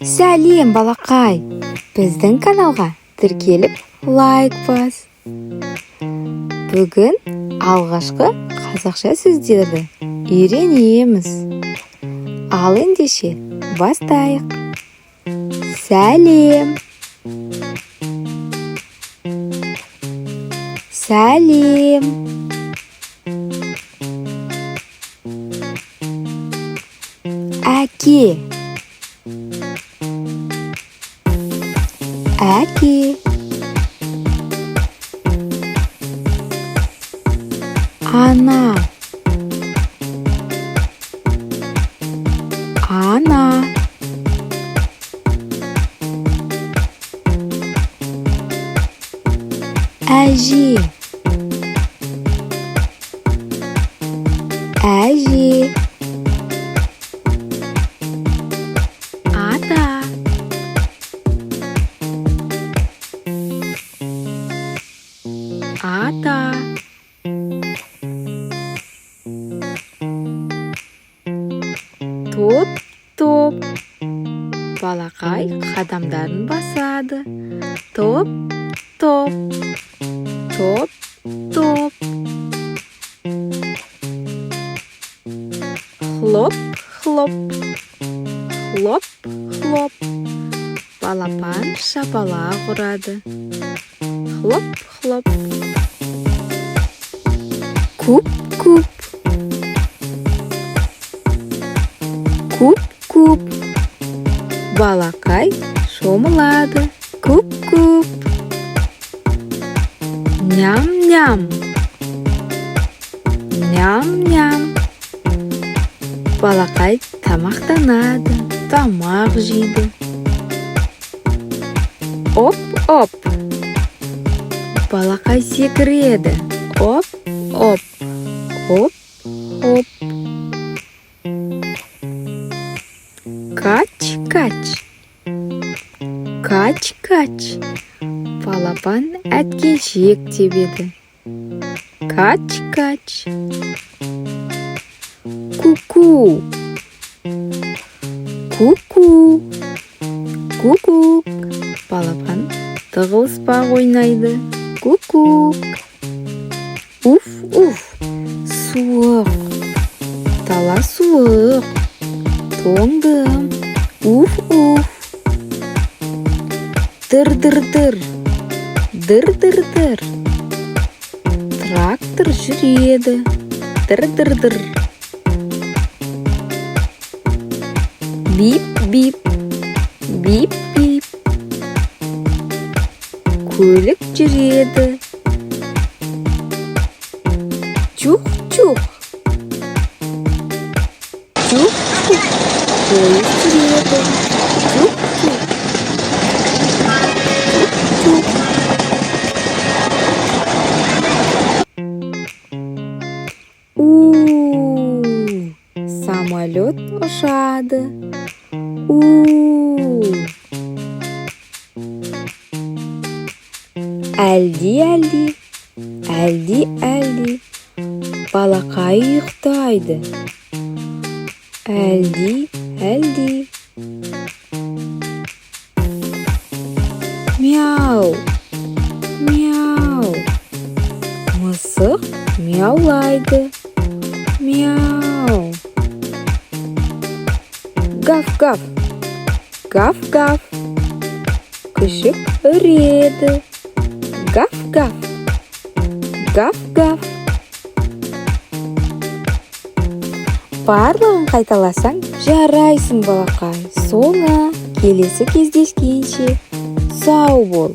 Сәлем, балақай! Біздің каналға тіркеліп, лайк бас. Бүгін алғашқы қазақша сөздерді үйренеміз. Ал ендеше бастайық. Сәлем. Сәлем. Әке. Әке. Ана. Ана. Әже. Әже. Ата. Ата. Топ, топ. Балақай қадамдарын басады. Топ, топ. Топ, топ. Хлоп, хлоп. Хлоп, хлоп. Балапан шапалақ ұрады. Хлоп, хлоп. Куп, куп. Куп, куп. Балақай шомылады. Куп, куп. Ням, ням. Ням, ням. Балақай тамақтанады, тамақ жейді. Оп, оп. Балақай секіреді. Оп, оп. Оп, оп. Кач, кач. Кач, кач. Балапан әткеншек тебеді. Кач, кач. Ку-ку. Ку-ку. Ку-кук. Балапан тығылыспақ ойнайды. Ку-кук. Уф, уф. Суық. Дала суық. Тоңдым. Уф, уф. Дыр-дыр-дыр. Дыр-дыр-дыр. Трактор жүреді. Дыр-дыр-дыр. Бип-бип. Бип-бип. Көлік жүреді. Чух-чух. Чух-чух. Пойыз жүреді. Чух-чух. Чух-чух. У-у-у. Самолет ұшады. У-у-у. Әлди, әлди. Әлди, әлди. Балақай ұйықтайды. Әлди, әлди. Мяу. Мяу. Мысық мяулайды. Мяу. Гав-гав. Гав-гав. Күшік үреді. Гав-гав. Гав-гав. Барлығын қайталасаң, жарайсың, балақай. Соңа, келесі кездескенше сау бол.